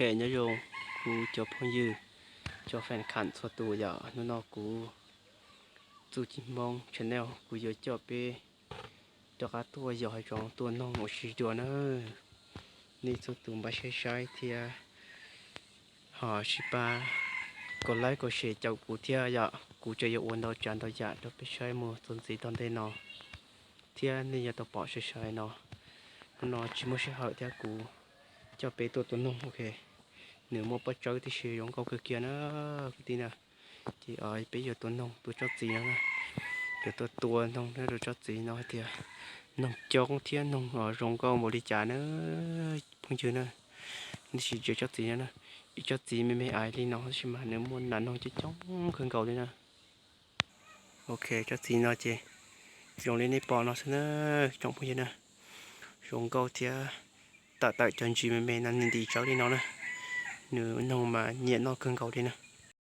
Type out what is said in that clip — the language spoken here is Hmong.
Ok, nyob zoo kuv cov phooj ywg, cov fan kham txhua tus yom, hnub no kuv Txuj Ci Hmoob channel kuv yuav coj peb rov qab tuaj yos hav zoov tua noog ua si dua na. Nej txhua tus npaj saib saib thiab ho sib pab kom like kom share caum kuv thiab yom, kuv tseem yuav ua ntau tsav ntau yam rau peb saib mus txuas ntxiv tom ntej no thiab nej yuav tau pom sai sai no. Hnub no tsis muaj sij hawm thiab kuv coj peb tuaj tua noog, ok. Nws muaj pob tsawb tib si zoo nkauj kawg kiag na kwv tij na. Ces peb yuav tua noog tua tsob txiv no na, yuav tua tua noog rau tsob txiv no hais tias noog coob thiab noog zoo nkauj npaum li cas na phooj ywg na. Nej sim ntsia tsob txiv no na, ib tsob txiv me me ais li no tab sis mas nws muaj nas noog coob coob kawg nkaus li na. Ok, tsob txiv no ces zoo li nej pom no xwb na tsoom phooj ywg na. Zoo nkauj thiab tawm tawm cov ntsis me me no nws ntim tsawb li no na. Nws noog mas nyiam noj kawg nkaus li na.